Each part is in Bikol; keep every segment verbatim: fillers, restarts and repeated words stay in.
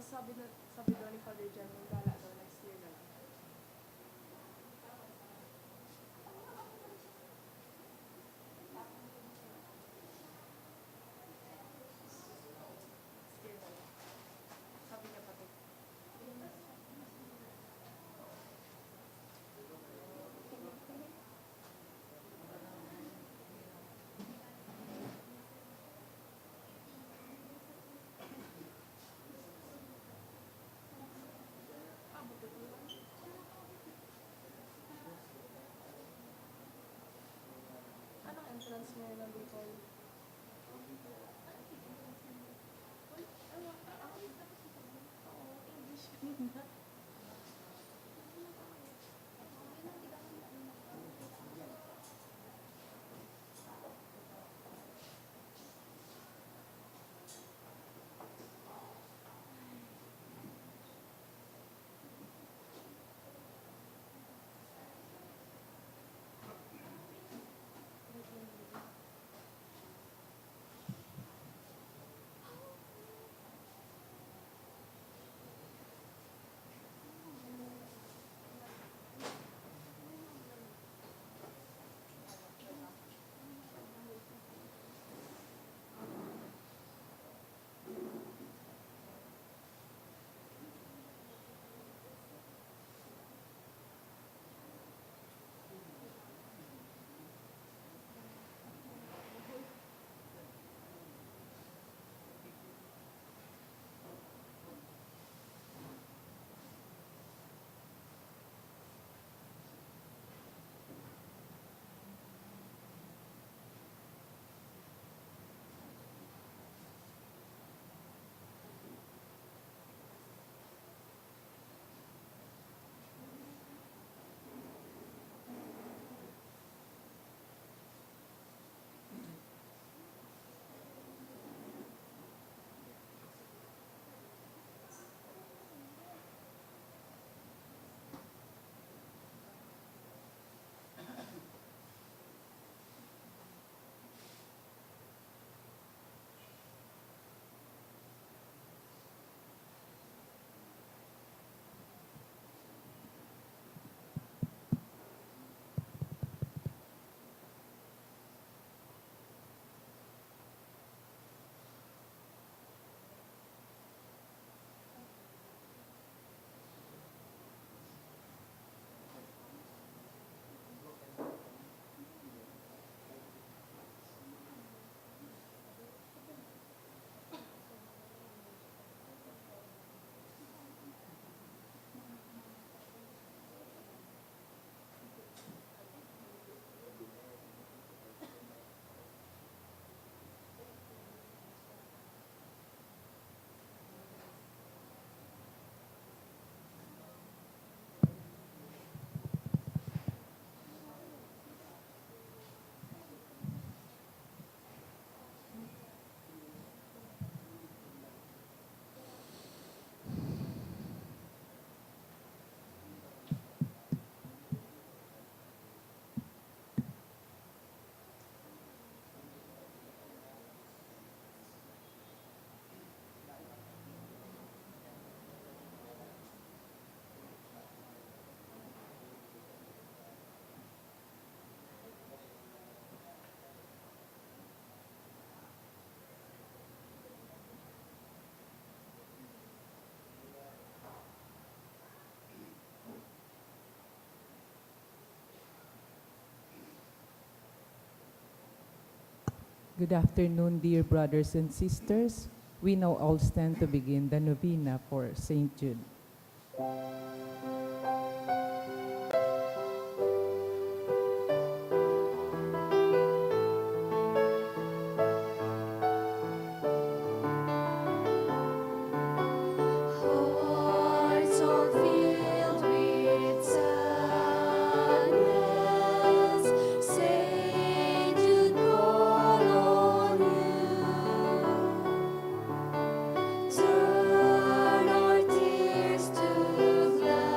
Sabi na, sabi daw ni Father John, manggala daw next year na lang. Next year na lang. Sabi niya pati. Anong entrance ngayon ng Bicol? Uy, ano, ah, oo, English kanina. Good afternoon, dear brothers and sisters. We now all stand to begin the novena for Saint Jude. Hearts all filled with sadness, Saint Jude call on you. Turn our tears to gladness.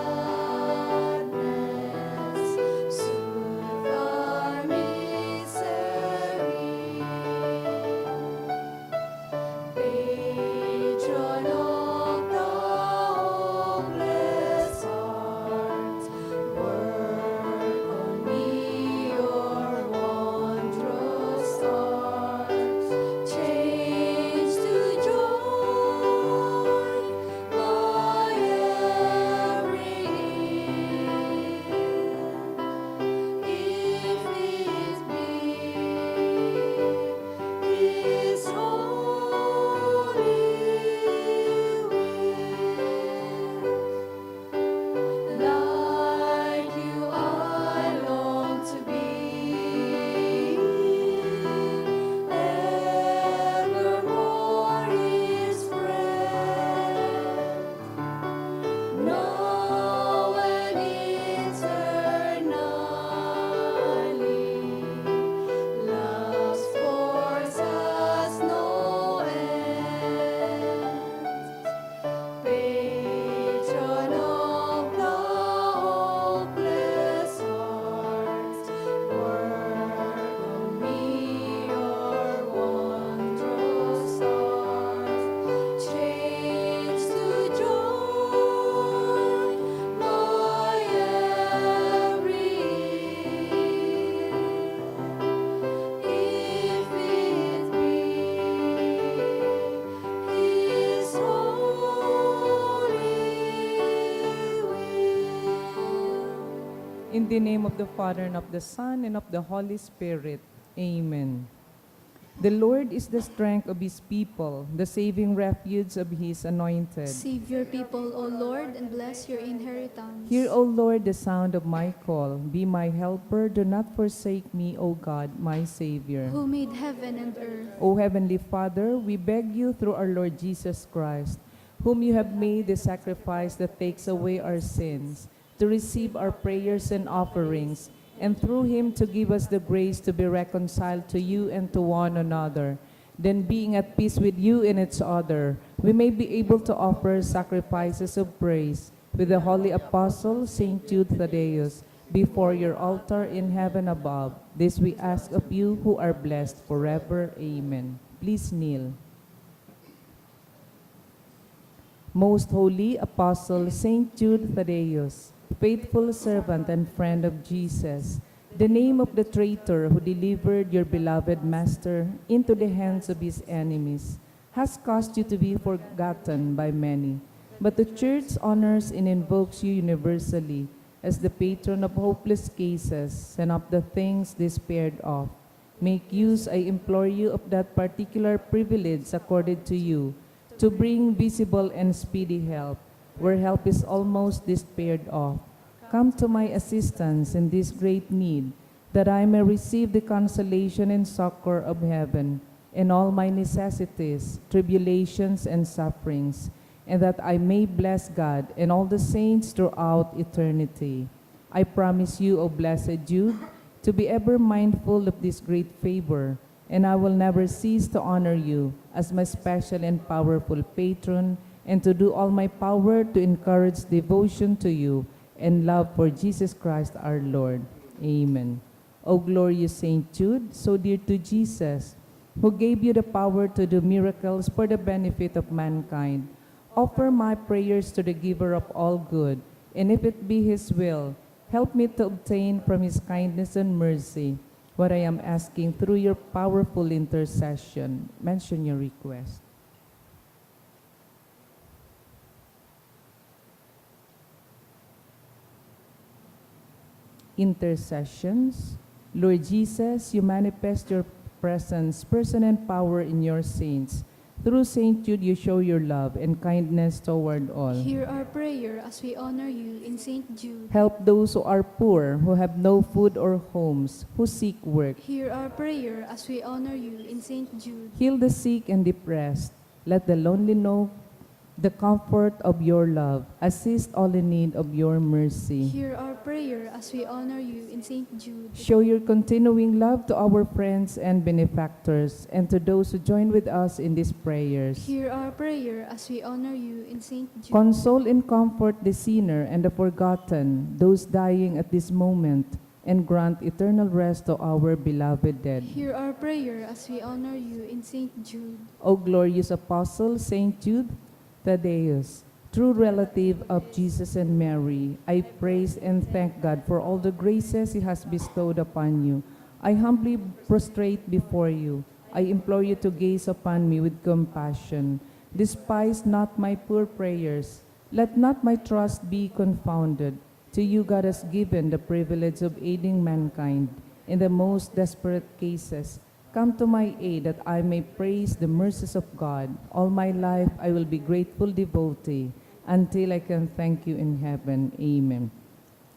In the name of the Father, and of the Son, and of the Holy Spirit. Amen. The Lord is the strength of his people, the saving refuge of his anointed. Save your people, O Lord, and bless your inheritance. Hear, O Lord, the sound of my call. Be my helper. Do not forsake me, O God, my Savior. Who made heaven and earth. O Heavenly Father, we beg you through our Lord Jesus Christ, whom you have made the sacrifice that takes away our sins, to receive our prayers and offerings, and through him to give us the grace to be reconciled to you and to one another. Then, being at peace with you and each other, we may be able to offer sacrifices of praise with the holy apostle Saint Jude Thaddeus before your altar in heaven above. This we ask of you, who are blessed forever. Amen. Please kneel. Most Holy Apostle Saint Jude Thaddeus, faithful servant and friend of Jesus, the name of the traitor who delivered your beloved Master into the hands of his enemies has caused you to be forgotten by many. But the Church honors and invokes you universally as the patron of hopeless cases and of the things despaired of. Make use, I implore you, of that particular privilege accorded to you, to bring visible and speedy help, where help is almost despaired of. Come to my assistance in this great need, that I may receive the consolation and succor of heaven in all my necessities, tribulations, and sufferings, and that I may bless God and all the saints throughout eternity. I promise you, O blessed Jude, to be ever mindful of this great favor, and I will never cease to honor you as my special and powerful patron, and to do all my power to encourage devotion to you and love for Jesus Christ our Lord. Amen. O glorious Saint Jude, so dear to Jesus, who gave you the power to do miracles for the benefit of mankind, offer my prayers to the Giver of all good, and if it be His will, help me to obtain from His kindness and mercy what I am asking through your powerful intercession. Mention your request. Intercessions. Lord Jesus, you manifest your presence, person, and power in your saints. Through Saint Jude, you show your love and kindness toward all. Hear our prayer as we honor you in Saint Jude. Help those who are poor, who have no food or homes, who seek work. Hear our prayer as we honor you in Saint Jude. Heal the sick and depressed. Let the lonely know the comfort of your love. Assist all in need of your mercy. Hear our prayer as we honor you in Saint Jude. Show your continuing love to our friends and benefactors, and to those who join with us in these prayers. Hear our prayer as we honor you in Saint Jude. Console and comfort the sinner and the forgotten, those dying at this moment, and grant eternal rest to our beloved dead. Hear our prayer as we honor you in Saint Jude. O glorious Apostle, Saint Jude Thaddeus, true relative of Jesus and Mary, I praise and thank God for all the graces He has bestowed upon you. I humbly prostrate before you. I implore you to gaze upon me with compassion. Despise not my poor prayers. Let not my trust be confounded. To you God has given the privilege of aiding mankind in the most desperate cases. Come to my aid that I may praise the mercies of God. All my life I will be grateful devotee until I can thank you in heaven. Amen.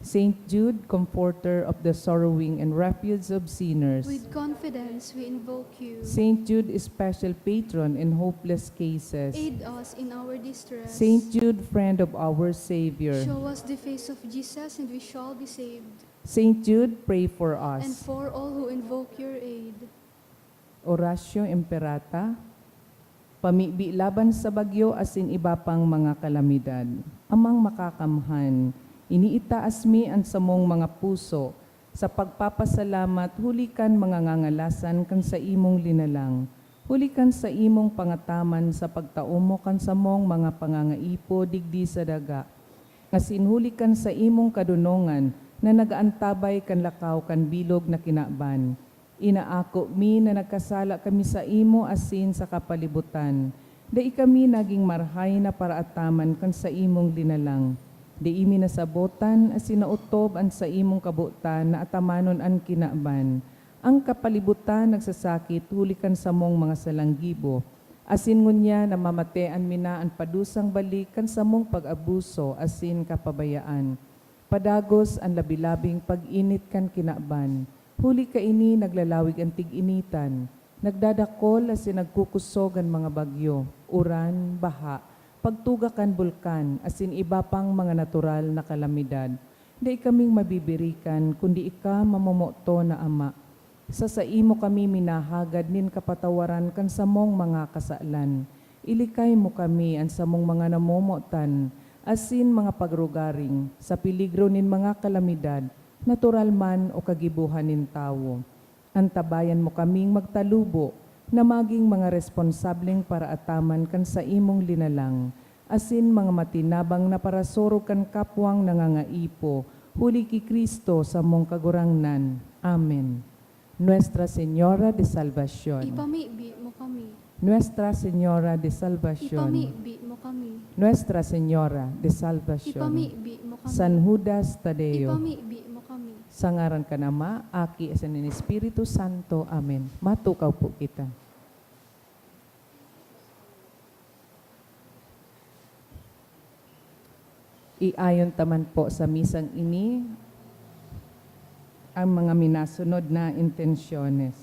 Saint Jude, comforter of the sorrowing and refuge of sinners. With confidence we invoke you. Saint Jude, special patron in hopeless cases. Aid us in our distress. Saint Jude, friend of our Savior. Show us the face of Jesus and we shall be saved. Saint Jude, pray for us. And for all who invoke your aid. Oratio Imperata, pamibi laban sa bagyo asin iba pang mga kalamidad. Amang Makakamhan, iniitaas mi an samong mga puso sa pagpapasalamat huli kan mga ngangalasan kan saimong linalang, huli kan saimong pangataman sa pagtao mo kan samong mga pangangaipo digdi sa daga, asin huli kan saimong kadonongan na nag-aantabay kan lakaw kan bilog na kinaban. Inaako mi na nagkasala kami saimo asin sa kapalibutan. Dai kami nagin marahay na paraataman kan saimong linalang. Dai mi nasabotan asin naotob an saimong kabotan na atamanon an kinaban. An kapalibutan nagsasakit huli kan samong mga salanggibo, asin ngunyan namamatean mi na an padusang balik kan samong pag-abuso asin kapabayaan. Padagos an labi-labing pag-init kan kinaban, huli kaini naglalawig an tig-initan, nagdadakol asin nagkukusog an mga bagyo, uran, baha, pagtuga kan bulkan, asin iba pang mga natural na kalamidad. Dai kaming mabibirikan, kundi ika mamomoton na Ama. Sa saimo kami minahagad nin kapatawaran kan samong mga kasalan. Ilikay mo kami, an samong mga namomotan, asin mga pagrugaring, sa peligro nin mga kalamidad, natural man o kagibohan nin tawo. Antabayan mo kaming magtalubo na magin mga responsableng paraataman kan saimong linalang, asin mga matinabang na parasurog kan kapwang nangangaipo, huli ki Cristo samong Kagurangnan. Amen. Nuestra Señora de Salvacion. Ipamibi mo kami. Nuestra Señora de Salvacion. Ipamibi mo kami. Nuestra Señora de Salvacion. Ipamibi mo kami. San Judas Tadeo. Ipamibi mo kami. Sa ngaran kan Ama, Aki, asin nin Espiritu Santo. Amen. Matukaw po kita. Iayon ta man po sa misang ini ang mga minasunod na intensyones.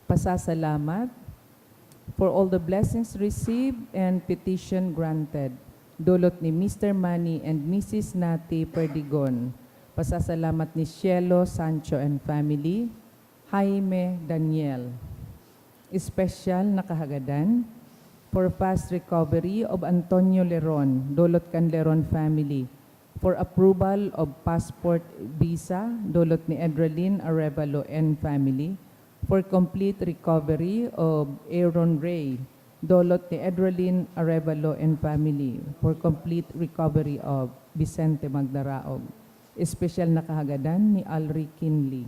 Pasasalamat for all the blessings received and petition granted. Dulot ni Mister Manny and Missus Nati Perdigon. Pasasalamat ni Cielo Sancho and family. Jaime Daniel. Espesyal na kahagadan for fast recovery of Antonio Leron, dulot kan Leron family. For approval of passport visa, dulot ni Edralyn Arevalo and family. For complete recovery of Aaron Ray, dulot ni Edralyn Arevalo and family. For complete recovery of Vicente Magdaraog. Espesyal na kahagadan ni Alri Kinley.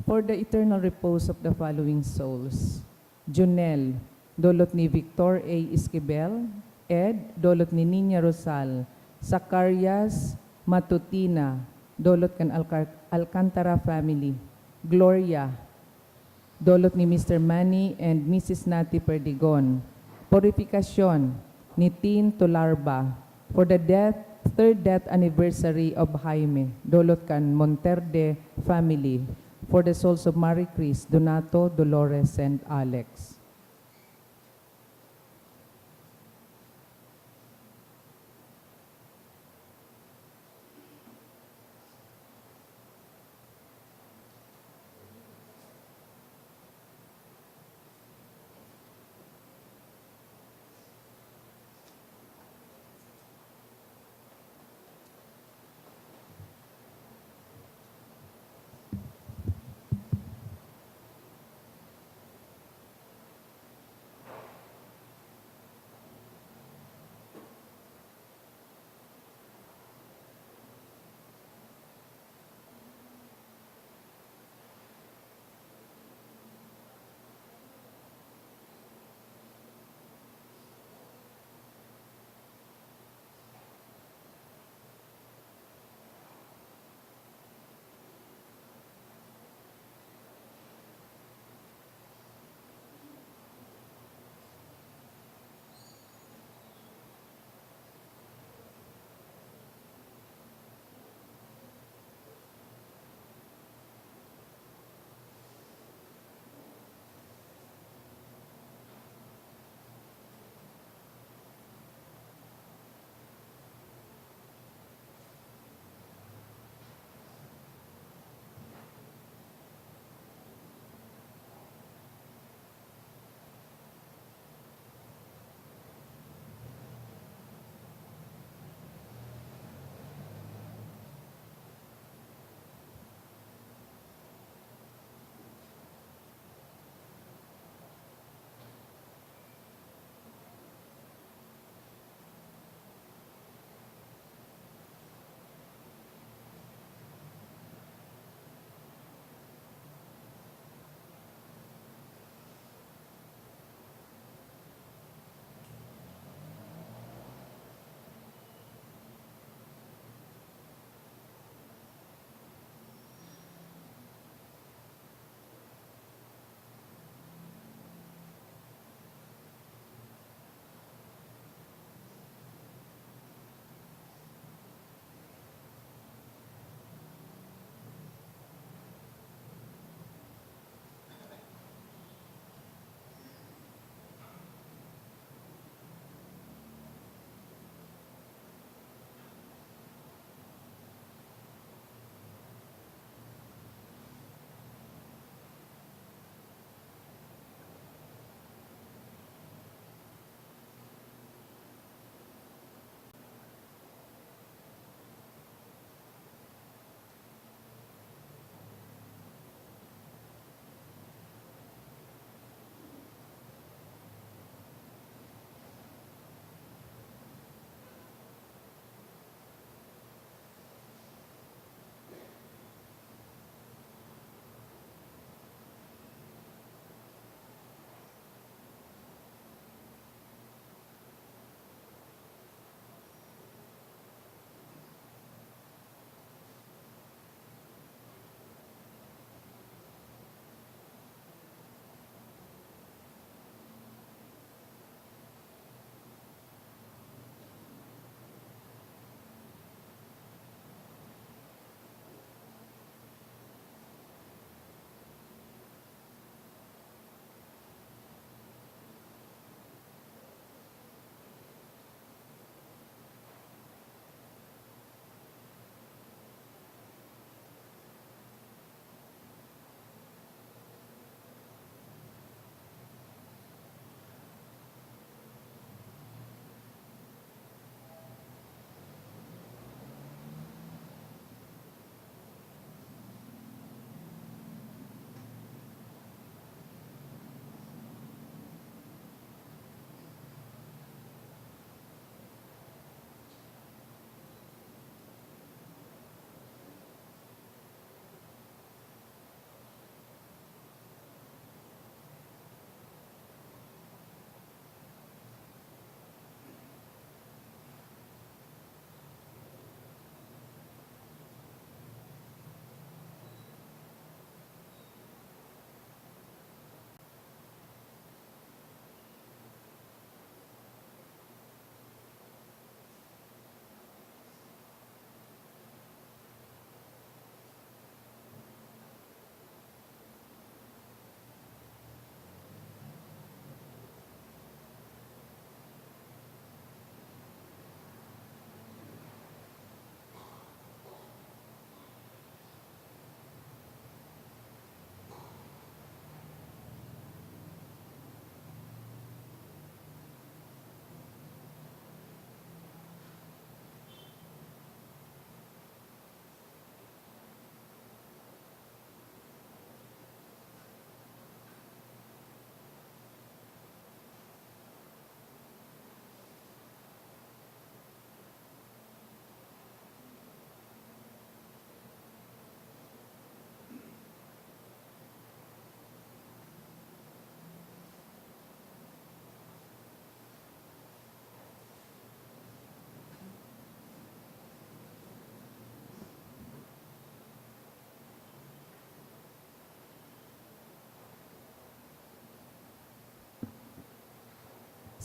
For the eternal repose of the following souls: Junel, dulot ni Victor A. Esquivel; Ed, dulot ni Niña Rosal; Zacarias Matutina, dulot kan Alcar-, Alcantara family; Gloria, dulot ni Mister Manny and Missus Nati Perdigon; Purifikasyon, ni Tin Tularba, for the death, third death anniversary of Jaime, dulot kan Monterde family, for the souls of Marie Chris, Donato, Dolores, and Alex.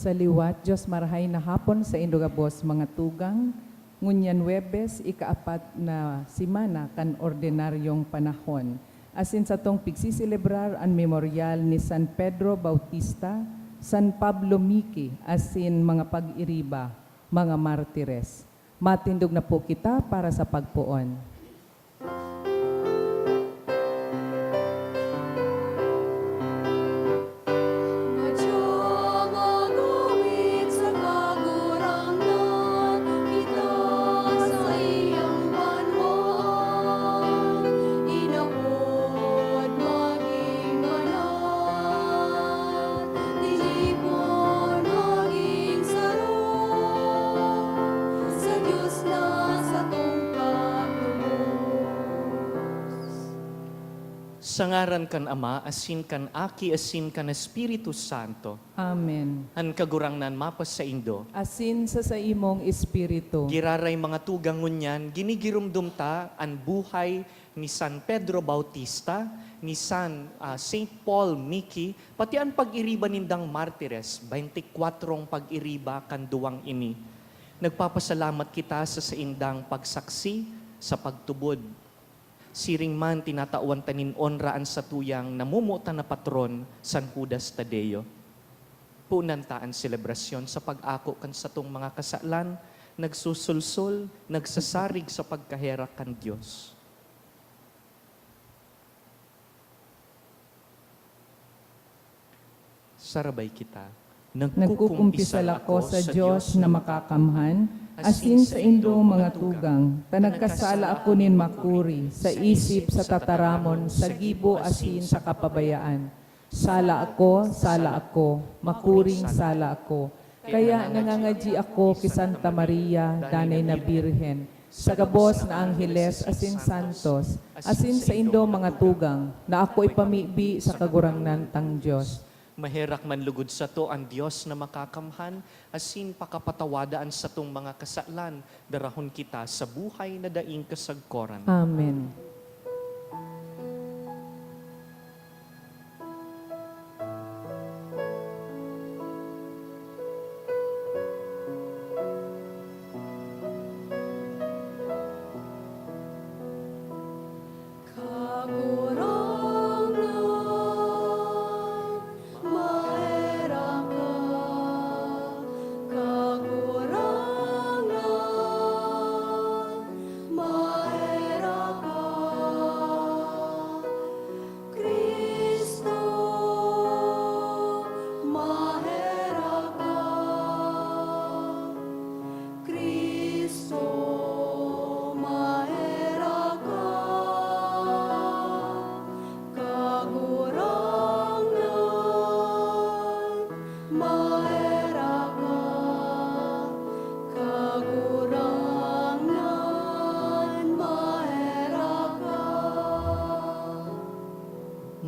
Sa liwat, Dios marahay na hapon saindo gabos, mga tugang. Ngunyan Huwebes, ikaapat na semana kan ordinaryong panahon, asin satong pigseselebrar an memoryal ni San Pedro Bautista, San Pablo Miki, asin mga pag-iriba, mga martires. Matindog na po kita para sa pagpoon. Sa ngaran kan Ama, asin kan Aki, asin kan Espiritu Santo. Amen. An Kagurangnan mapasaindo. Asin sa saimong espiritu. Giraray mga tugang, ngunyan, ginigiromdom ta an buhay ni San Pedro Bautista, ni San, ah, Saint Paul Miki, pati an pag-iriba nindang martires, baynti kwatro pag-iriba kan duwang ini. Nagpapasalamat kita sa saindang pagsaksi sa pagtubod. Siring man, tinatawan ta nin onra an satuyang namomotan na patron, San Judas Tadeo. Punan ta an selebrasyon sa pag-ako kan satong mga kasalan, nagsusulsol, nagsasarig sa pagkaherak kan Dios. Sarabay kita. Nagkukumpisal ako sa Dios na makakamhan, asin saindong mga tugang, ta nagkasala ako nin makuri, sa isip, sa tataramon, sa gibo, asin sa kapabayaan. Sala ako, sala ako, makuring sala ako. Kaya nangangadyi ako ki Santa Maria, Danay na Birhen, sa gabos na angheles asin santos, asin saindo mga tugang, na ako ipamibi sa Kagurangnan tang Dios. Maherak man lugod sato an Dios na makakamhan, asin pakapatawada an satong mga kasalan, darahon kita sa buhay na daing kasagkoran. Amen.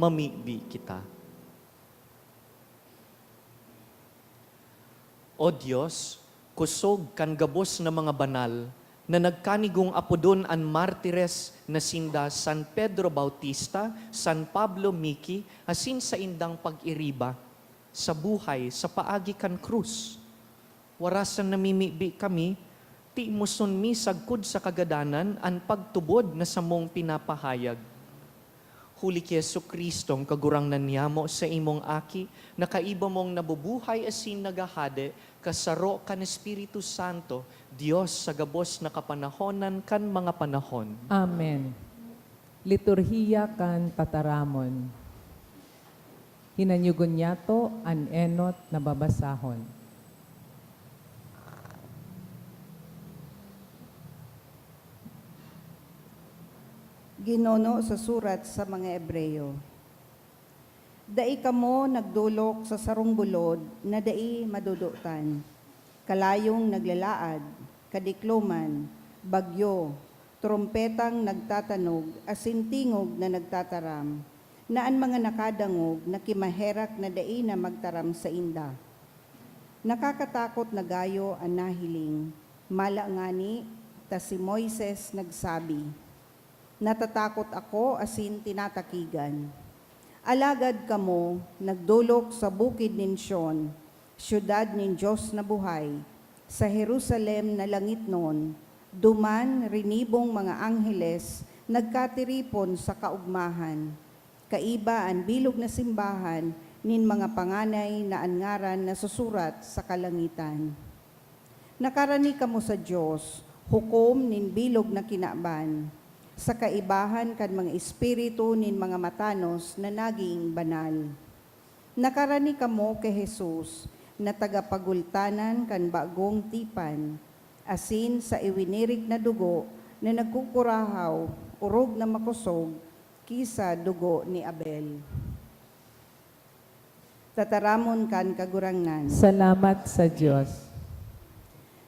Mamibi kita. O Dios, kosog kan gabos na mga banal na nagkanigong apodon an martires na sinda San Pedro Bautista, San Pablo Miki, asin saindang pag-iriba sa buhay sa paagi kan krus. Warasan namimibi kami, timoson mi sagkod sa kagadanan an pagtubod na samong pinapahayag. Huli ki Jesu-Cristo, an Kagurangnan niyamo, sa imong Aki, na kaiba mong nabubuhay asin naghahade, kasaro kan Espiritu Santo, Dios sa gabos na kapanahonan kan mga panahon. Amen. Liturhiya kan Tataramon. Hinanyugon niyato an enot na babasahon. Ginono sa surat sa mga Hebreo. Dai kamo nagdolok sa sarong bulod na dai madodotan, kalayong naglalaad, kadikloman, bagyo, trompetang nagtatanog asin tingog na nagtataram, na an mga nakadangog nakimaherak na dai na magtaram sainda. Nakakatakot na gayo an nahiling, mala ngani ta si Moises nagsabi, "Natatakot ako asin tinatakigan." Alagad kamo nagdolok sa bukid nin Sion, Syudad nin Dios na buhay, sa Jerusalem na langitnon, duman rinibong mga angheles nagkatiripon sa kaogmahan, kaiba an bilog na simbahan nin mga panganay na an ngaran nasusurat sa kalangitan. Nakarani kamo sa Dios, hukom nin bilog na kinaban, sa kaibahan kan mga espiritu nin mga matanos na naging banal. Nakarani kamo ki Jesus, na tagapagultanan kan bagong tipan, asin sa iwinirik na dugo na nagkukurahaw, orog na makosog ki sa dugo ni Abel. Tataramon kan Kagurangnan. Salamat sa Dios.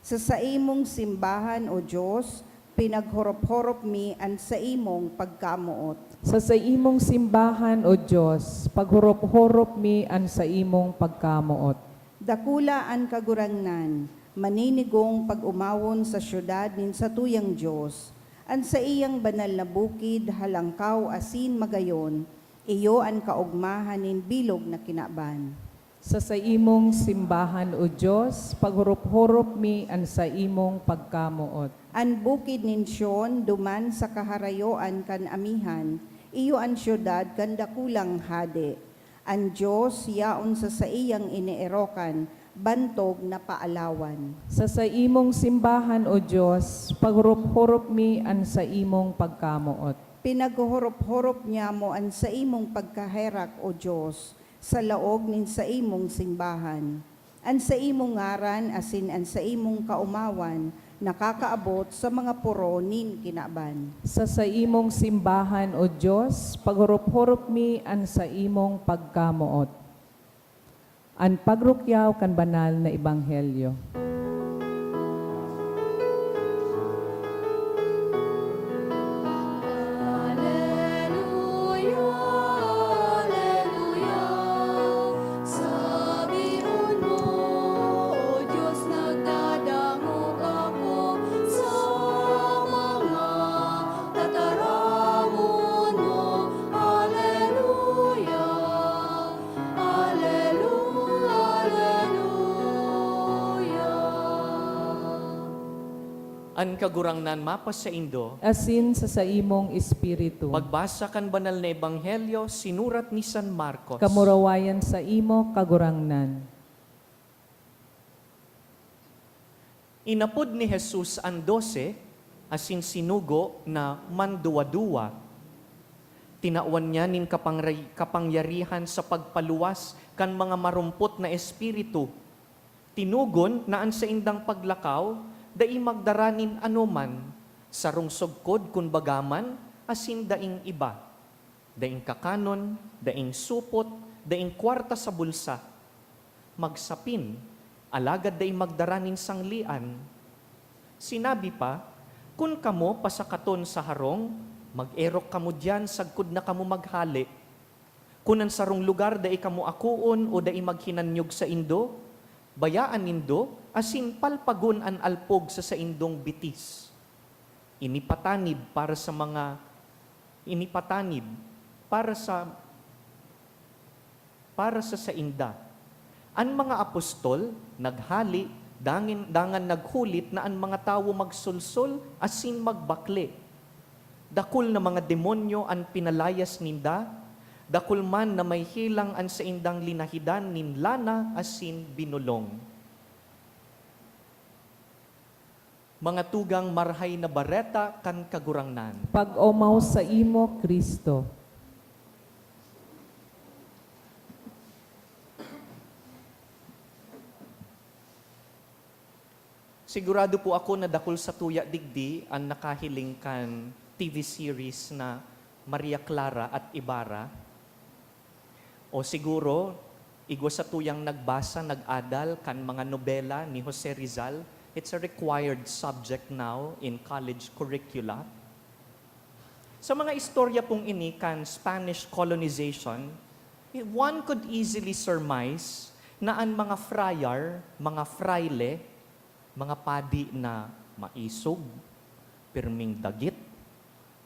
Sa saimong simbahan, O Dios, pinaghorop-horop mi an saimong pagkamoot. Sa saimong simbahan, O Dios, paghorop-horop mi an saimong pagkamoot. Dakula an Kagurangnan, maninigong pag-omawon sa syudad nin satuyang Dios. An saiyang banal na bukid halangkaw asin magayon, iyo an kaogmahan nin bilog na kinaban. Sa saimong simbahan, O Dios, paghorop-horop mi an saimong pagkamoot. An bukid nin Sion duman sa kaharayoan kan Amihan, iyo an syudad kan dakulang Hade. An Dios yaon sa saiyang ineerokan, bantog na paalawan. Sa saimong simbahan, O Dios, paghorop-horop mi an saimong pagkamoot. Pinaghorop-horop nyamo an saimong pagkaherak, O Dios, sa laog nin saimong simbahan. An saimong ngaran asin an saimong kaomawan nakakaabot sa mga poro nin kinaban. Sa saimong simbahan, O Dios, paghorop-horop mi an saimong pagkamoot. An pagrukyaw kan banal na ebanghelyo. Aleluya, aleluya. Sabihon mo, O Dios, nagdadangog ako sa mga tataramon mo. Aleluya, aleluya, aleluya. An Kagurangnan mapasaindo. Asin sa saimong espiritu. Pagbasa kan Banal na Ebanghelyo sinurat ni San Marcos. Kamurawayan saimo, Kagurangnan. Inapod ni Jesus an dose asin sinugo na manduwa-duwa. Tinawan niya nin kapangray-, kapangyarihan sa pagpaluwas kan mga marumpot na espiritu. Tinugon na an saindang paglakaw dai magdara nin anoman, sarong sugkod kun baga man, asin daing iba, daing kakanon, daing supot, daing kwarta sa bulsa. Magsapin, alagad dai magdara nin sanglian. Sinabi pa, "Kun kamo pasakaton sa harong, mag-erok kamo diyan sagkod na kamo maghale. Kun an sarong lugar dai kamo akoon o dai maghinanyog saindo, bayaan nindo asin palpagon an alpog sa saindong bitis. Ini patanib para sa mga, ini patanib para sa, para sa sainda." An mga apostol naghale, dangin, dangan naghulit na an mga tawo magsolsol asin magbakle. Dakul na mga demonyo an pinalayas ninda, dakul man na may helang an saindang linahidan nin lana asin binolong. Mga tugang, Marahay na Bareta kan Kagurangnan. Pag-omaw saimo, Cristo. Sigurado po ako na dakul satuya digdi an nakahiling kan T V series na Maria Clara at Ibarra. O siguro, igwa satuyang nagbasa, nag-adal kan mga nobela ni Jose Rizal. It's a required subject now in college curricula. Sa mga istorya pong ini kan Spanish colonization, one could easily surmise na an mga friar, mga fraile, mga padi na maisog, pirming dagit,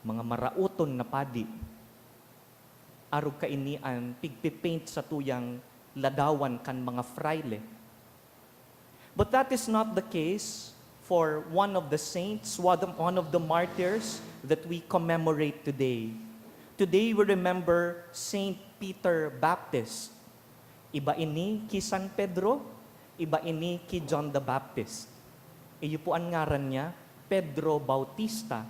mga maraoton na padi. Arog kaini an pigpipaint satuyang ladawan kan mga fraile. But that is not the case for one of the saints, one of, one of the martyrs that we commemorate today. Today we remember Saint Peter Baptist. Iba ini ki San Pedro, iba ini ki John the Baptist. Iyo po an ngaran niya, Pedro Bautista.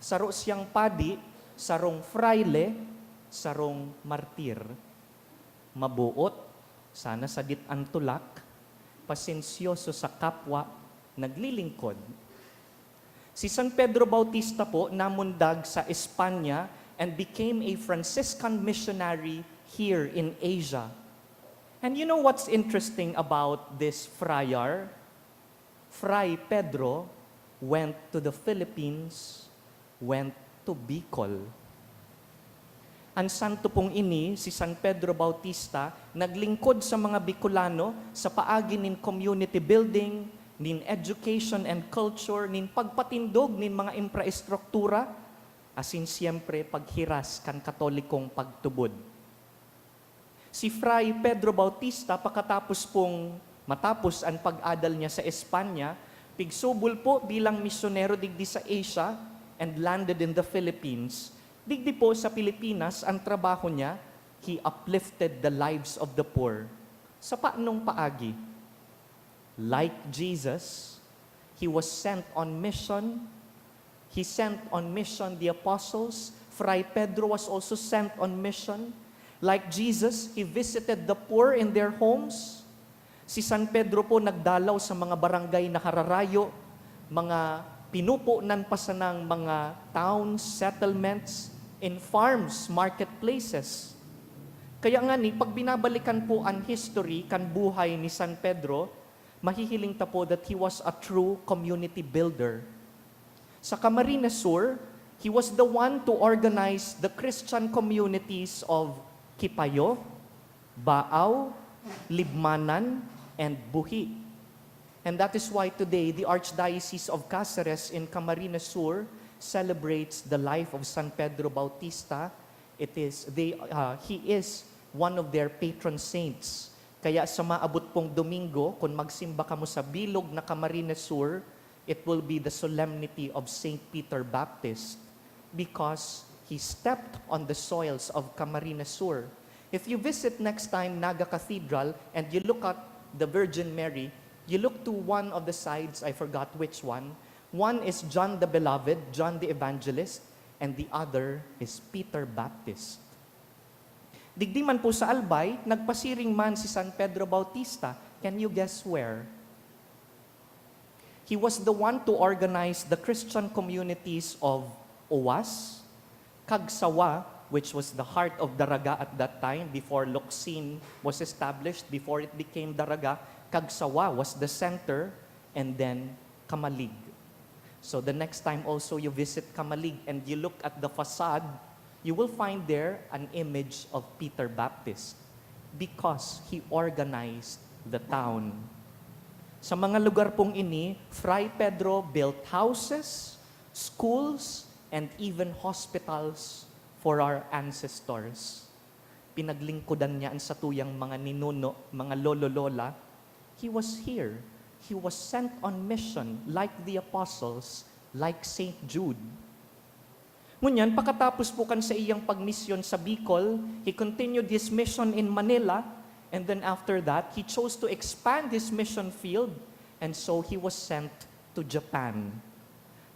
Saro siyang padi, sarong fraile, sarong martir. Maboot, sana sadit an tulak, pasensyoso sa kapwa, naglilingkod. Si San Pedro Bautista po namundag sa Espanya and became a Franciscan missionary here in Asia. And you know what's interesting about this friar? Fray Pedro went to the Philippines, went to Bicol. An santo pong ini, si San Pedro Bautista, naglingkod sa mga Bicolano sa paagi nin community building, nin education and culture, nin pagpatindog nin mga infraestruktura, asin siyempre paghiras kan Katolikong pagtubod. Si Fray Pedro Bautista, pakatapos pong matapos an pag-adal niya sa Espanya, pigsubol po bilang misyonero digdi sa Asia and landed in the Philippines. Digdi po sa Pilipinas, ang trabaho niya, he uplifted the lives of the poor. Sa paanong paagi? Like Jesus, he was sent on mission. He sent on mission the apostles. Fray Pedro was also sent on mission. Like Jesus, he visited the poor in their homes. Si San Pedro po nagdalaw sa mga barangay na hararayo, mga pinupunan pa sanang mga towns, settlements, in farms, marketplaces. Kaya nga ni, pag binabalikan po an history kan buhay ni San Pedro, mahihiling ta po that he was a true community builder. Sa Camarines Sur, he was the one to organize the Christian communities of Kipayo, Baao, Libmanan, and Buhi. And that is why today the Archdiocese of Caceres in Camarines Sur celebrates the life of San Pedro Bautista. It is, they, uh, he is one of their patron saints. Kaya sa maabot pong Domingo, kung magsimba kamo sa bilog na Camarines Sur, it will be the solemnity of Saint Peter Baptist because he stepped on the soils of Camarines Sur. If you visit next time Naga Cathedral and you look at the Virgin Mary, you look to one of the sides, I forgot which one. One is John the Beloved, John the Evangelist, and the other is Peter Baptist. Digdi man po sa Albay, nagpasiring man si San Pedro Bautista. Can you guess where? He was the one to organize the Christian communities of Oas, Cagsawa, which was the heart of Daraga at that time, before Locsin was established, before it became Daraga, Cagsawa was the center, and then Camalig. So the next time also you visit Camalig and you look at the facade, you will find there an image of Peter Baptist because he organized the town. Sa mga lugar pong ini, Fray Pedro built houses, schools, and even hospitals for our ancestors. Pinaglingkodan niya an satuyang mga ninuno, mga lolo-lola. He was here. He was sent on mission like the apostles, like Saint Jude. Ngunyan, pakatapos po kan sa iyang pagmisyon sa Bicol, he continued his mission in Manila, and then after that, he chose to expand his mission field, and so he was sent to Japan.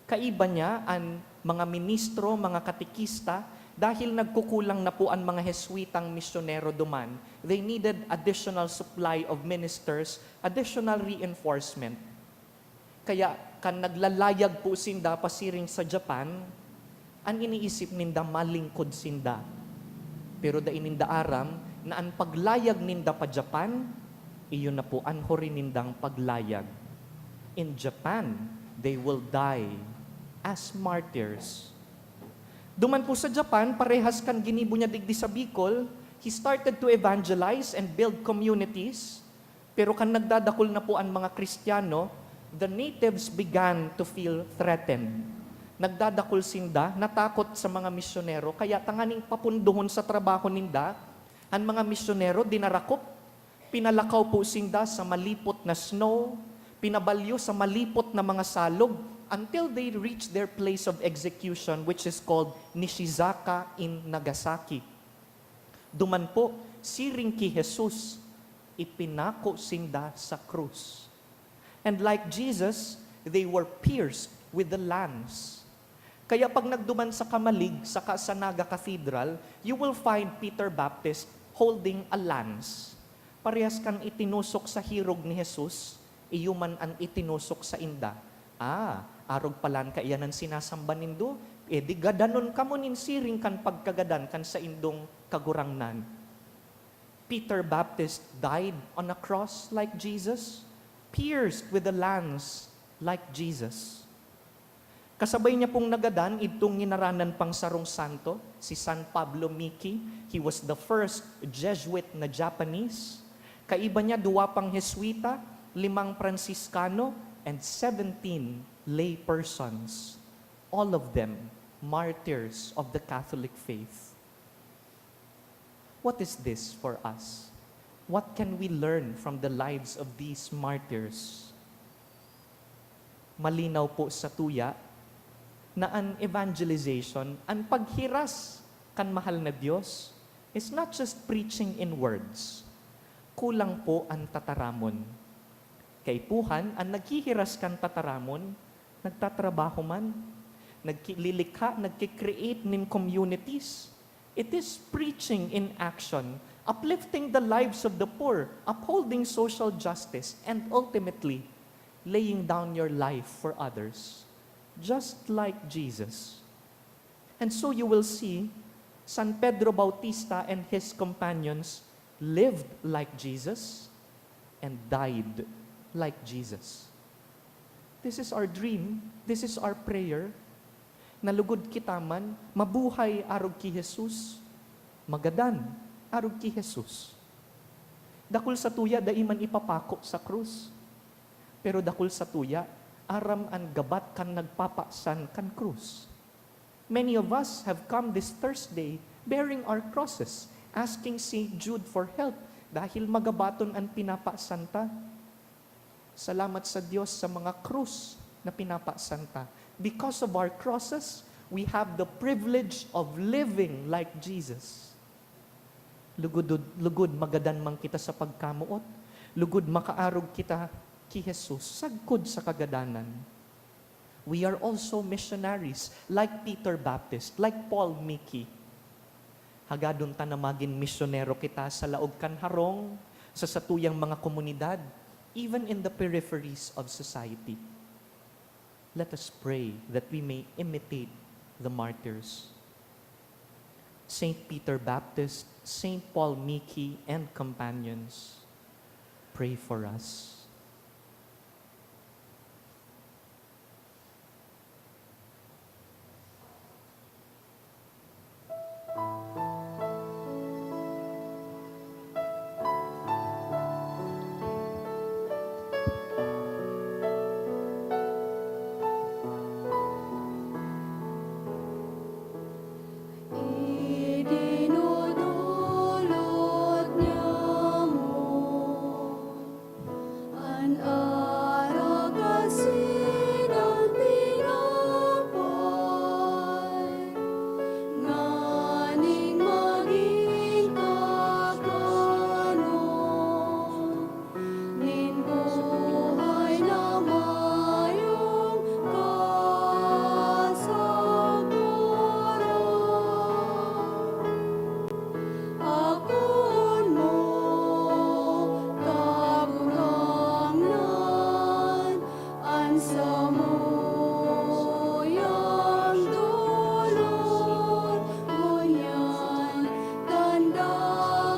Kaiba niya an mga ministro, mga katekista, dahil nagkukulang na po an mga Heswitang misyonero duman. They needed additional supply of ministers, additional reinforcement. Kaya kan naglalayag po sinda pasiring sa Japan, an iniisip ninda malingkod sinda. Pero dai ninda aram na an paglayag ninda pa Japan, iyo na po an huri nindang paglayag. In Japan, they will die as martyrs. Duman po sa Japan, parehas kan ginibo niya digdi sa Bicol, he started to evangelize and build communities. Pero kan nagdadakul na po an mga Kristiyano, the natives began to feel threatened. Nagdadakul sinda, natakot sa mga misyonero, kaya tanganing papundohon sa trabaho ninda, an mga misyonero dinarakop. Pinalakaw po sinda sa malipot na snow, Pinabalyo sa malipot na mga salog until they reach their place of execution, which is called Nishizaka in Nagasaki. Duman po, siring ki Jesus, ipinako sinda sa krus. And like Jesus, they were pierced with the lance. Kaya pag nagduman sa Camalig saka sa Naga Cathedral, you will find Peter Baptist holding a lance. Parehas kan itinusok sa hirog ni Jesus, iyo man an itinusok sainda. Ah, arog palan kaiyan an sinasamba nindo, e di gadanon kamo nin siring kan pagkagadan kan saindong Kagurangnan. Peter Baptist died on a cross like Jesus, pierced with a lance like Jesus. Kasabay niya pong nagadan idtong nginaranan pang sarong santo, si San Pablo Miki. He was the first Jesuit na Japanese. Kaiba niya, duwa pang Jesuita, limang Pransiskano, and seventeen lay persons, all of them martyrs of the Catholic faith. What is this for us? What can we learn from the lives of these martyrs? Malinaw po satuya na an evangelization, an paghiras kan mahal na Dios, is not just preaching in words. Kulang po an tataramon. Kaipuhan, an naghihiras kan tataramon, nagtatrabaho man, nagki-, lilikha, nagki-create nin communities. It is preaching in action, uplifting the lives of the poor, upholding social justice, and ultimately, laying down your life for others, just like Jesus. And so you will see, San Pedro Bautista and his companions lived like Jesus and died like Jesus. This is our dream. This is our prayer. Na lugod kita man mabuhay arog ki Jesus, magadan arog ki Jesus. Dakul satuya dai man ipapako sa krus. Pero dakul satuya, aram an gabat kan nagpapasan kan krus. Many of us have come this Thursday bearing our crosses, asking Saint Jude for help dahil magabaton an pinapasan ta. Salamat sa Dios sa mga krus na pinapasan ta. Because of our crosses, we have the privilege of living like Jesus. Lugod, lugod magadan man kita sa pagkamoot, lugod makaarog kita ki Jesus sagkod sa kagadanan. We are also missionaries, like Peter Baptist, like Paul Miki. Hagadon ta na magin misyonero kita sa laog kan harong, sa satuyang mga komunidad, even in the peripheries of society. Let us pray that we may imitate the martyrs. Saint Peter Baptist, Saint Paul Miki, and companions, pray for us. Idinudulot niya mo an arak asin an tinapay, nganing magin kakanon nin buhay na mayong kasagkoran. Akoon mo, Kagurangnan, an samuyang dolon, ngunyan tanda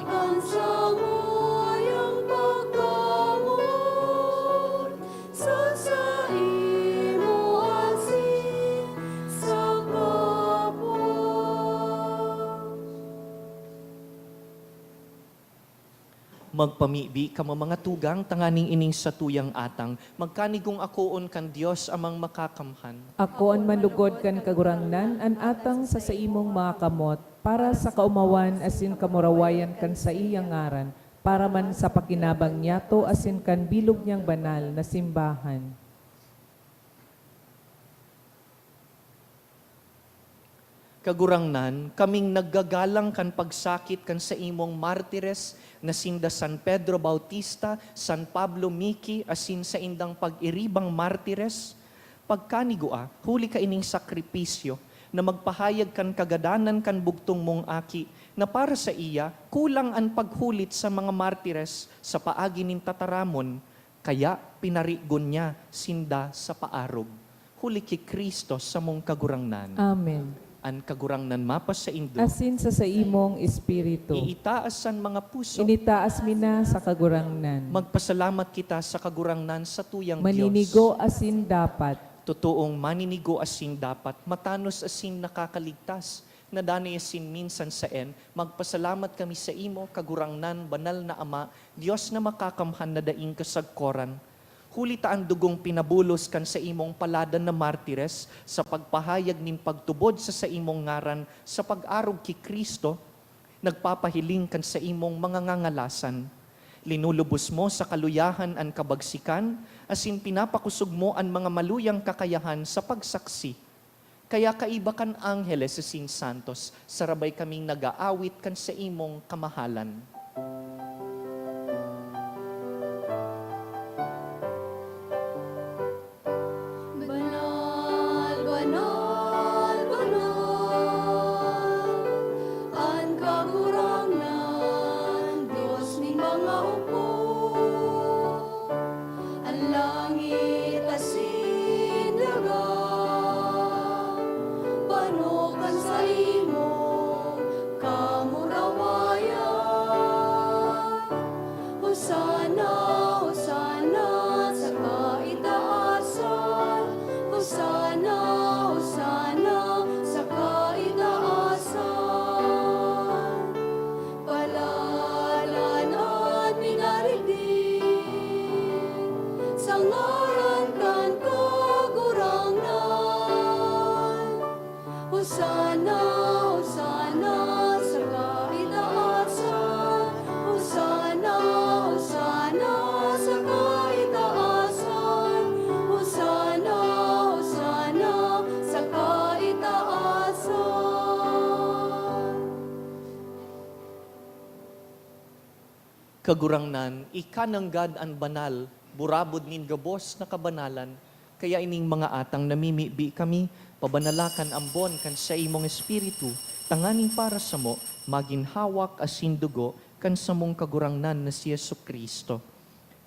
kan samuyang pagkamoot sa saimo asin sa kapwa. Magpamibi kamo, mga tugang, tanganing ining satuyang atang magkanigong akoon kan Dios Amang Makakamhan. Akoon man lugod kan Kagurangnan an atang sa saimong mga kamot, para sa kaomawan asin kamurawayan kan saiyang ngaran, Para man sa pakinabang niyato asin kan bilog niyang banal na simbahan. Kagurangnan, kaming naggagalang kan pagsakit kan saimong martires na sinda San Pedro Bautista, San Pablo Miki, asin saindang pag-iribang martires. Pagkanigua, huli kaining sakripisyo na magpahayag kan kagadanan kan bugtong mong Aki, na para saiya, kulang an paghulit sa mga martires sa paagi nin tataramon, kaya pinarigon niya sinda sa paarog. Huli ki Cristo samong Kagurangnan. Amen. An Kagurangnan mapasaindo. Asin sa saimong espiritu. Iitaas an mga puso. Initaas mi na sa Kagurangnan. Magpasalamat kita sa Kagurangnan, satuyang Dios. Maninigo asin dapat. Totoong maninigo asin dapat, matanos asin nakakaligtas, na danay asin minsan saen, magpasalamat kami saimo, Kagurangnan, Banal na Ama, Dios na makakamhan na daing kasagkoran. Huli ta an dugong pinabulos kan saimong paladan na martires sa pagpahayag nin pagtubod sa saimong ngaran sa pag-arog ki Cristo, nagpapahiling kan saimong mga ngangalasan. Linulubos mo sa kaluyahan an kabagsikan, asin pinapakosog mo an mga maluyang kakayahan sa pagsaksi. Kaya kaiba kan angheles asin santos, sarabay kaming nag-aawit kan saimong kamahalan. Banal, banal, banal, an Kagurangnan, Dios nin mga opo. An langit asin daga, bano kan saimong kamurawayan. Hosanna, Hosanna sa kaitaasan. Hosanna, Hosanna sa kaitaasan. Paladan an minarigdi sa ngaran kan Kagurangnan. Hosanna, Hosanna sa kaitaasan. Hosanna, Hosanna sa kaitaasan. Hosanna, Hosanna sa kaitaasan. Kagurangnan, ika nanggad an banal, burabod nin gabos na kabanalan, kaya ining mga atang namimibi kami, pabanalakan ambon kan saimong Espiritu, tanganing para samo magin hawak asin dugo kan samong Kagurangnan na si Jesu-Cristo.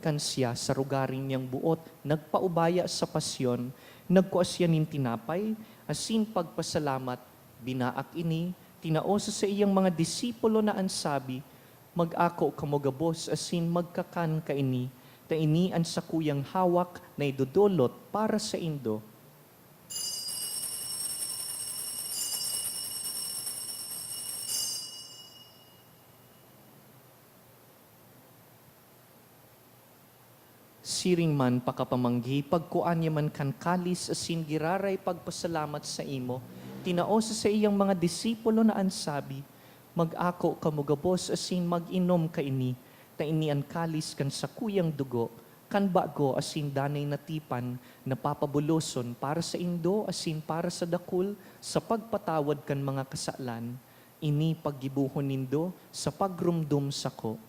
Kan siya, sa rogaring niyang boot, nagpaubaya sa pasyon, nagkua siya nin tinapay, asin pagpasalamat, binaak ini, tinao sa saiyang mga disipulo na an sabi, "Mag-ako kamo gabos asin magkakan kaini, ta ini an sakuyang hawak na idodolot para saindo." Siring man pakapamanggi, pagkua niya man kan kalis asin giraray pagpasalamat saimo, tinao sa saiyang mga disipulo na an sabi, "Mag-ako kamo gabos asin mag-inom kaini, ta ini an kalis kan sakuyang dugo, kan bago asin danay na tipan, na papabuloson para saindo asin para sa dakul sa pagpatawad kan mga kasalan. Ini paggibohon nindo sa pagromdom sako."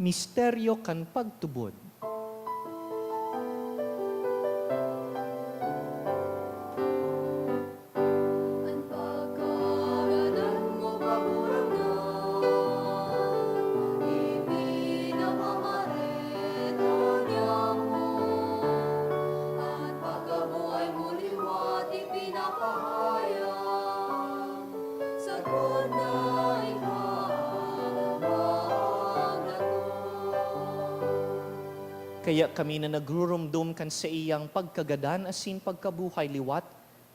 Misteryo kan pagtubod. An pagkagadan mo, Kagurangnan, ipinamamareta niamo. An pagkabuhay mo liwat ipinapahayag, sagkod na ika an maglaton. Kaya kami na nagruromdom kan saiyang pagkagadan asin pagkabuhay liwat,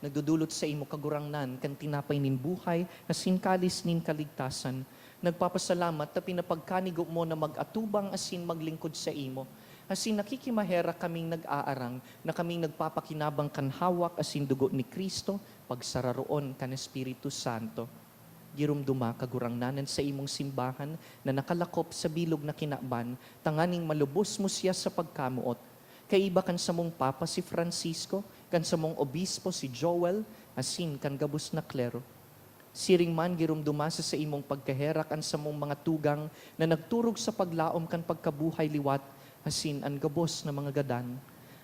nagdodolot saimo, Kagurangnan, kan tinapay nin buhay asin kalis nin kaligtasan. Nagpapasalamat ta pinapagkanigo mo na mag-atubang asin maglingkod saimo. Asin nakikimaherak kaming nag-aarang na kaming nagpapakinabang kan hawak asin dugo ni Cristo, pagsararoon kan Espiritu Santo. Giromdoma, Kagurangnan, an saimong simbahan na nakalakop sa bilog na kinaban, tanganing malubos mo siya sa pagkamoot. Kaiba kan samong Papa si Francisco, kan samong Obispo si Joel, asin kan gabos na klero. Siring man, giromdoma sa saimong pagkaherak an samong mga tugang na nagturog sa paglaom kan pagkabuhay liwat asin an gabos na mga gadan.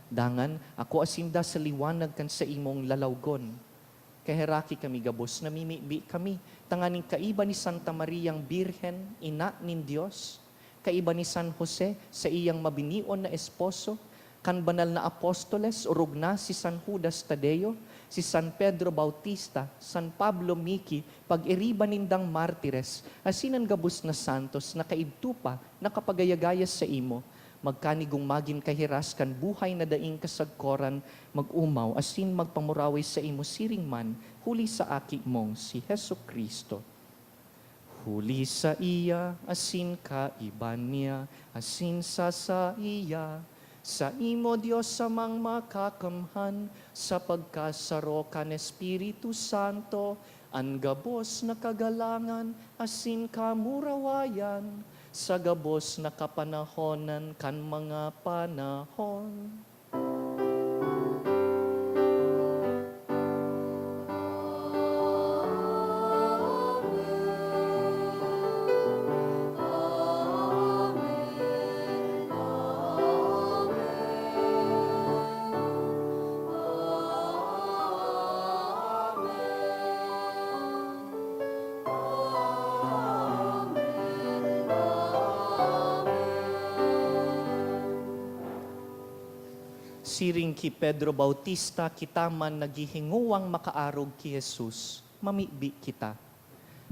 Dangan, akoa sinda sa liwanag kan saimong lalawgon. Kaheraki kami gabos, namimibi kami, tanganing kaiba ni Santa Mariang Birhen, ina nin Dios, kaiba ni San Jose, saiyang mabinion na esposo, kan banal na apostoles, orog na si San Judas Tadeo, si San Pedro Bautista, San Pablo Miki, pag-iriba nindang martires, asin an gabos na santos na kaidto pa nakapagayagaya saimo, magkanigong magin kahiras kan buhay na daing kasagkoran, mag-omaw asin magpamuraway saimo siring man, huli sa Aki mong si Jesu-Cristo. Huli saiya, asin kaiba niya, asin sa saiya, saimo, Dios Amang Makakamhan, sa pagkasaro kan Espiritu Santo, an gabos na kagalangan asin kamurawayan, sa gabos na kapanahonan kan mga panahon. Siring ki Pedro Bautista, kita man naghihingowang makaarog ki Jesus, mamibi kita.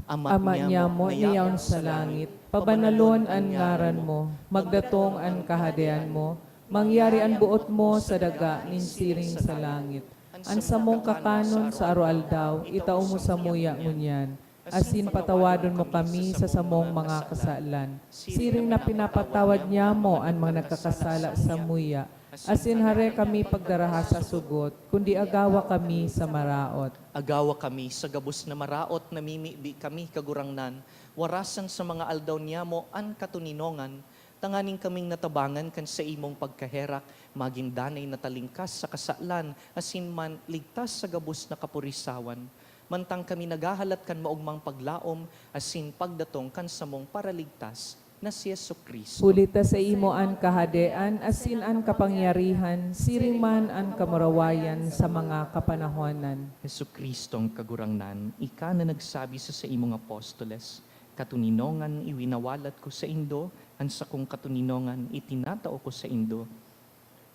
Ama niamo na yaon sa langit, pabanalon an ngaran mo, magdatong an kahadean mo, mangyari an boot mo sa daga nin siring sa langit. An samong kakanon sa aroaldaw, itao mo samuya ngunyan, asin patawadon mo kami sa samong mga kasalan, siring na pinapatawad niamo an mga nagkakasala samuya, asin hare kami pagdaraha sa sugot, kundi agawa kami sa maraot. Agawa kami sa gabos na maraot, namimibi kami, Kagurangnan, warasan sa mga aldaw niamo an katoninongan, tanganing kaming natabangan kan saimong pagkaherak, magin danay na talingkas sa kasalan, asin man ligtas sa gabos na kapurisawan. Mantang kami naghahalat kan maogmang paglaom asin pagdatong kan samong Paraligtas na si Jesu-Cristo. Huli ta saimo an kahadean asin an kapangyarihan, siring man an kamurawayan sa mga kapanahonan. Jesu-Cristong Kagurangnan, ika na nagsabi sa saimong apostoles, "Katoninongan iwinawalat ko saindo, an sakong katoninongan itinatao ko saindo."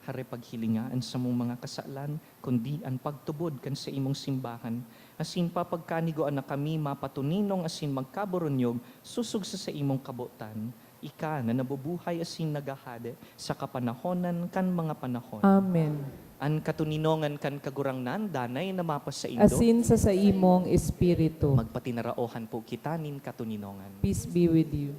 Hare paghilinga an samong mga kasalan, kundi an pagtubod kan saimong simbahan, asin papagkanigoan na kami mapatoninong asin magkaboronyog sosog sa saimong kabotan, ika na nabubuhay asin naghahade sa kapanahonan kan mga panahon. Amen. An katoninongan kan Kagurangnan danay na mapasaindo. Asin sa saimong espiritu. Magpatinaraohan po kita nin katoninongan. Peace be with you.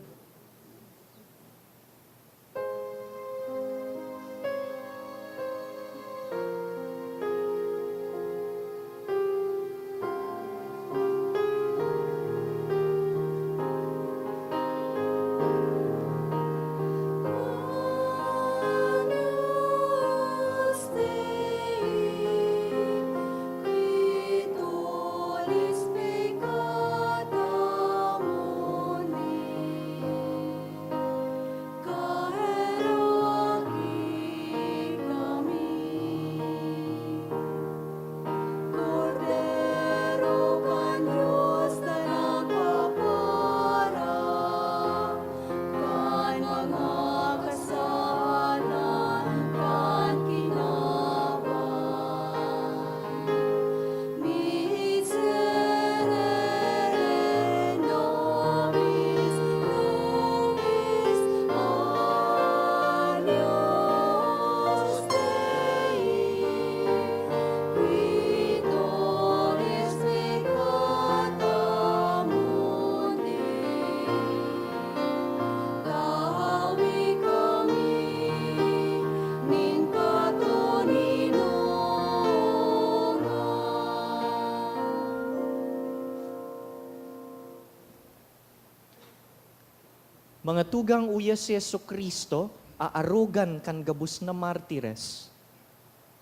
Mga tugang, uya si Jesu-Cristo, aarogan kan gabos na martires.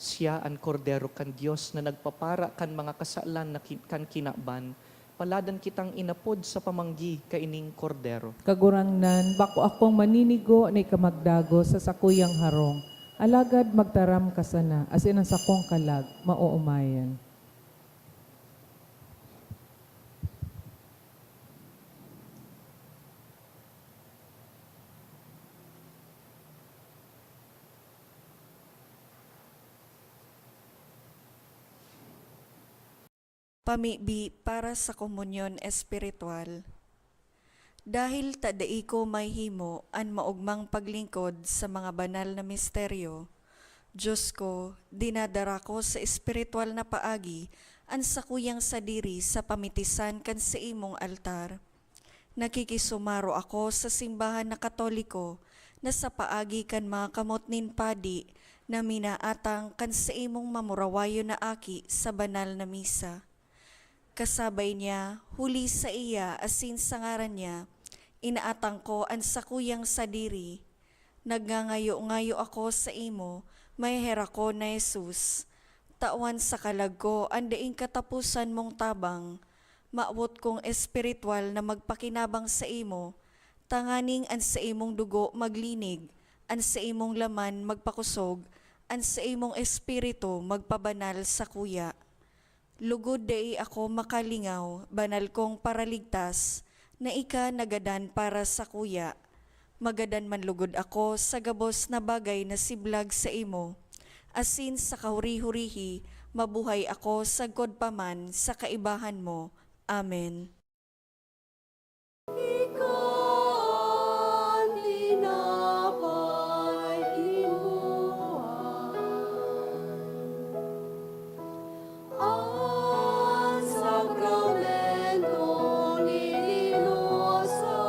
Siya an Kordero kan Dios na nagpapara kan mga kasalan na ki-, kan kinaban. Paladan kitang inapod sa pamanggi kaining Kordero. Kagurangnan, bako akong maninigo na ika magdagos sa sakuyang harong, alagad magtaram ka sana, asin an sakong kalag maoomayan. Pamibi para sa komunyon espiritual. Dahil ta dai ko mahihimo an maogmang paglingkod sa mga banal na misteryo, Dios ko, dinadara ko sa espiritual na paagi an sakuyang sadiri sa pamitisan kan saimong altar. Nakikisumaro ako sa simbahan na Katoliko na sa paagi kan mga kamot nin padi na minaatang kan saimong mamurawayon na aki sa banal na misa. Kasabay niya, huli saiya asin sa ngaran niya, inaatang ko an sakuyang sadiri. Nagngangayo-ngayo ako saimo, maheherakon na Jesus. Tawan sa kalag ko an daing kataposan mong tabang. Mawot kong espiritual na magpakinabang saimo, tanganing an saimong dugo maglinig, an saimong laman magpakosog, an saimong espiritu magpabanal sakuya. Lugod dai ako makalingaw, banal kong Paraligtas, na ika nagadan para sakuya. Magadan man lugod ako sa gabos na bagay na siblag saimo, asin sa kahuri-hurihi mabuhay ako sagkod pa man sa kaibahan mo. Amen. Ika an tinapay himuan, an sakramentong idinosa,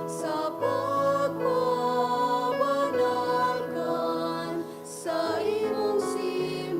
sa pagpabanal kan saimong simbahan.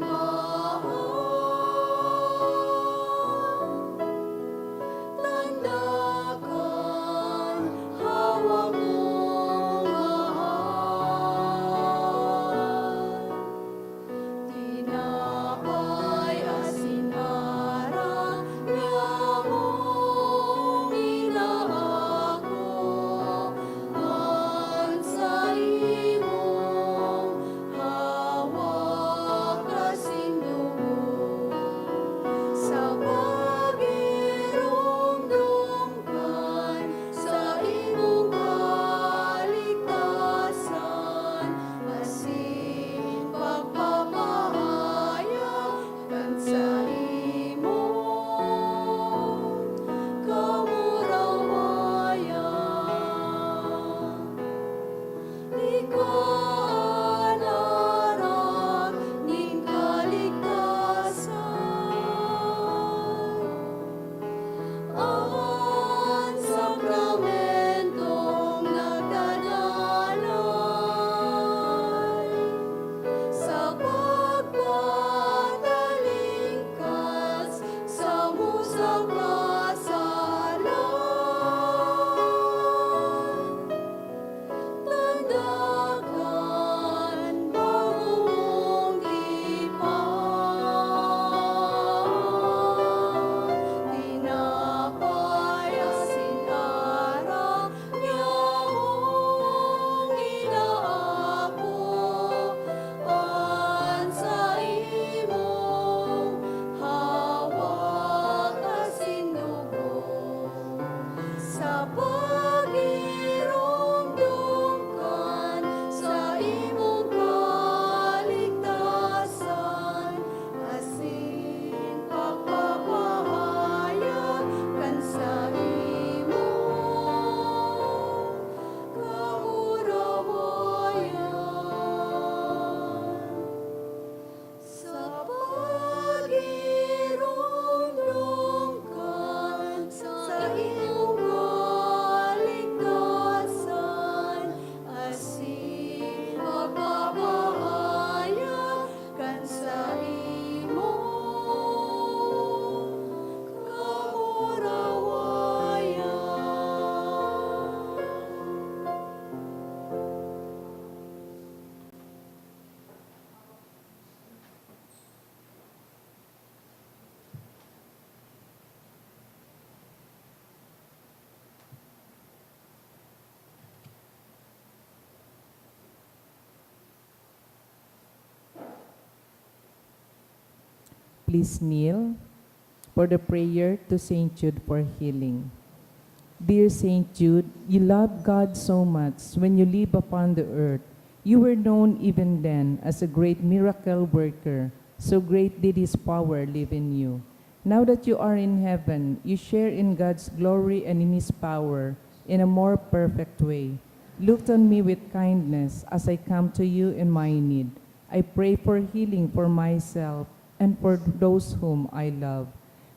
Please kneel for the prayer to Saint Jude for healing. Dear Saint Jude, you loved God so much when you lived upon the earth. You were known even then as a great miracle worker, so great did His power live in you. Now that you are in heaven, you share in God's glory and in His power in a more perfect way. Look on me with kindness as I come to you in my need. I pray for healing for myself and for those whom I love.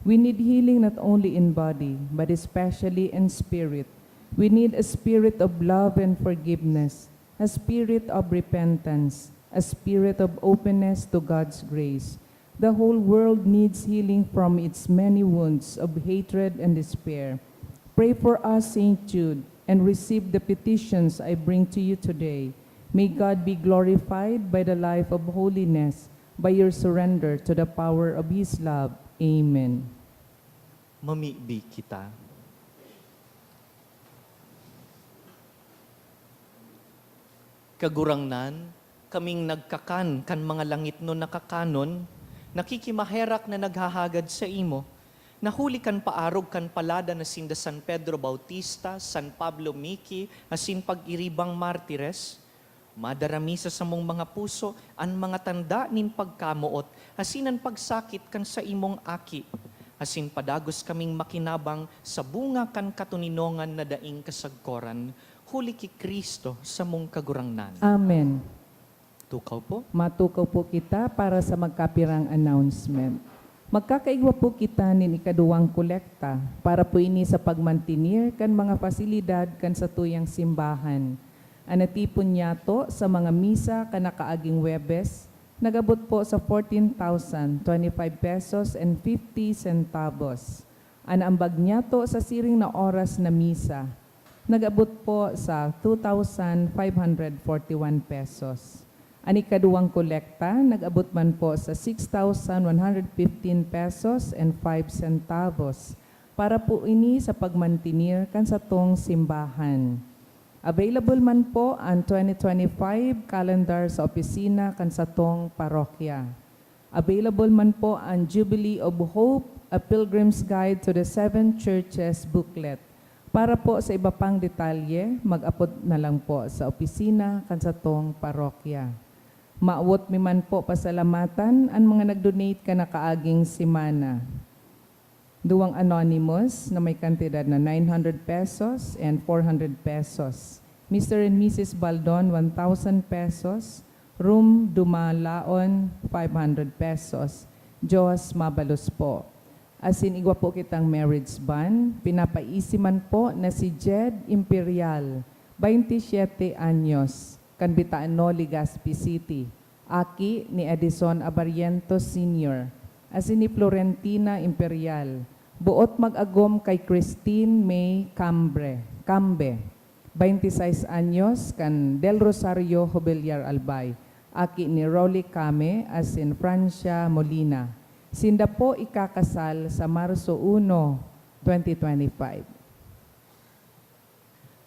We need healing not only in body, but especially in spirit. We need a spirit of love and forgiveness, a spirit of repentance, a spirit of openness to God's grace. The whole world needs healing from its many wounds of hatred and despair. Pray for us, Saint Jude, and receive the petitions I bring to you today. May God be glorified by the life of holiness, by your surrender to the power of His love. Amen. Mamibi kita. Kagurangnan, kaming nagkakan kan mga langitnon na kakanon, nakikimaherak na naghahagad saimo, na huli kan paarog kan palada na sinda San Pedro Bautista, San Pablo Miki, asin pag-iribang martires, madara mi sa samong mga puso an mga tanda nin pagkamoot asin an pagsakit kan saimong Aki, asin padagos kaming makinabang sa bunga kan katoninongan na daing kasagkoran, huli ki Cristo samong Kagurangnan. Amen. Tukaw po. Matukaw po kita para sa magkapirang announcement. Magkakaigwa po kita nin ikaduwang kolekta para po ini sa pagmantenir kan mga pasilidad kan satuyang simbahan. An natipon niyato sa mga misa kan nakaaging Huwebes nag-abot po sa fourteen thousand twenty-five pesos and fifty centavos. An ambag niyato sa siring na oras na misa nag-abot po sa two thousand five hundred forty-one pesos. An ikaduwang kolekta nag-abot man po sa six thousand one hundred fifteen pesos and five centavos. Para po ini sa pagmantenir kan satong simbahan. Available man po an twenty twenty-five calendar sa opisina kan satong parokya. Available man po an Jubilee of Hope, A Pilgrim's Guide to the Seven Churches booklet. Para po sa iba pang detalye, mag-apod na lang po sa opisina kan satong parokya. Mawot mi man po pasalamatan an mga nag-donate kan nakaaging semana. Duwang anonymous na may kantidad na nine hundred pesos and four hundred pesos. Mister and Missus Baldon, one thousand pesos. Room Dumalaon, five hundred pesos. Diyos mabalos po. Asin igwa po kitang marriage bond. Pinapaisi man po na si Jed Imperial, twenty-siete anyos, kan Bitaano, Legazpi City. Aki ni Edison Abarientos Senior, asin ni Florentina Imperial, boot mag-agom kay Christine May Cambre, Cambe, twenty-seis anyos, kan Del Rosario Jobiliar Albay, aki ni Rolly Came asin Francia Molina. Sinda po ikakasal sa Marso uno, twenty twenty-five.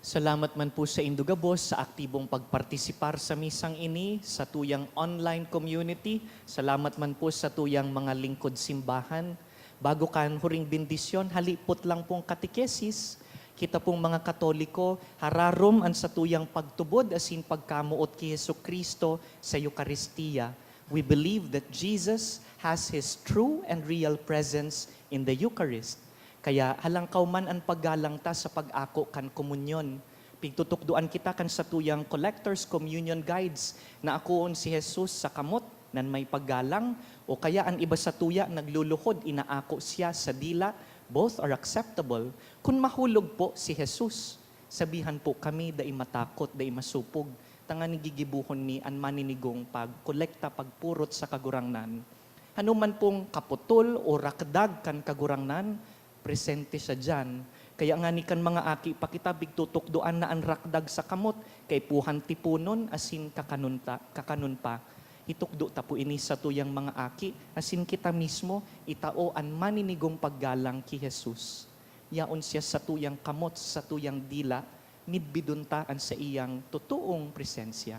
Salamat man po saindo gabos sa aktibong pagpartisipar sa misang ini, satuyang online community. Salamat man po satuyang mga lingkod simbahan. Bago kan huring bendisyon, halipot lang pong katekesis. Kita pong mga Katoliko, hararom an satuyang pagtubod asin pagkamoot ki Jesu-Cristo sa Eukaristia. We believe that Jesus has His true and real presence in the Eucharist. Kaya halangkaw man an paggalang ta sa pag-ako kan komunyon. Pigtutukdoan kita kan satuyang Collector's Communion Guides na akoon si Jesus sa kamot nan may paggalang, o kaya an iba satuya nagluluhod, inaako siya sa dila. Both are acceptable kun mahulog po si Jesus. Sabihan po kami, dai matakot, dai masupog, tanganing gigibohon mi an maninigong pagkolekta, pagpurot sa Kagurangnan. Hanoman pong kaputol o rakdag kan Kagurangnan, presente siya diyan. Kaya ngani kan mga aki pa kita, pigtutukdoan na an rakdag sa kamot, kaipuhan tiponon asin kakanon ta, kakanon pa. Itukdo ta po ini satuyang mga aki, asin kita mismo, itao an maninigong paggalang ki Jesus. Yaon siya satuyang kamot, satuyang dila, midbidon ta an saiyang totoong presensya.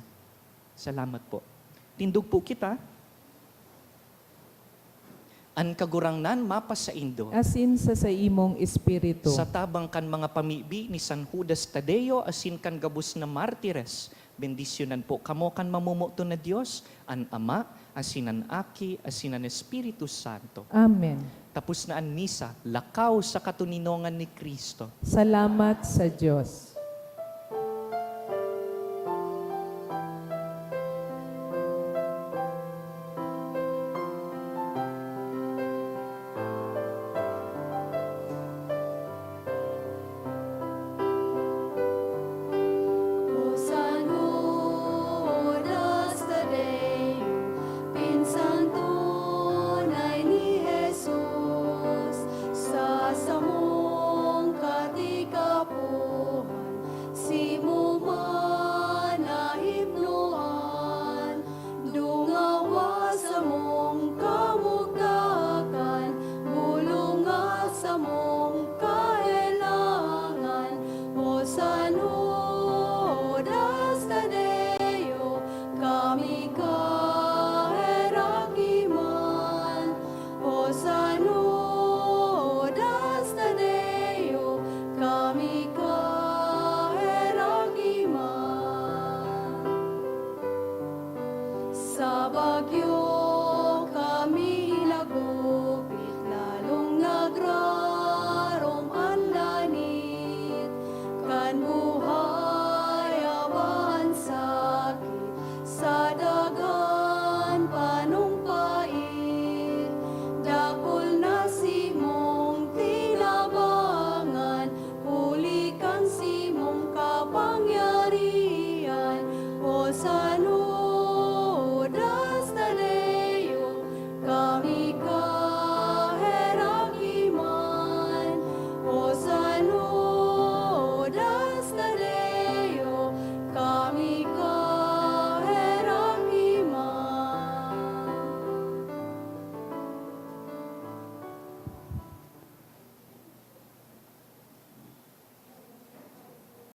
Salamat po. Tindog po kita. An Kagurangnan mapasaindo. Asin sa saimong espiritu. Sa tabang kan mga pamibi ni San Judas Tadeo asin kan gabos na martires, bendisyonan po kamo kan mamomoton na Dios, an Ama, asin an Aki, asin an Espiritu Santo. Amen. Tapos na an misa, lakaw sa katoninongan ni Cristo. Salamat sa Dios. O San Judas Tadeo, pinsan tunay ni Jesus, sa samong katikapohan, simo man nahipnoan, dungawa samong kamugtakan, bulonga samong kahelangan. O San Judas Tadeo, kami kaheraki man. O San Judas Tadeo, kami kaheraki man. Sa bagyo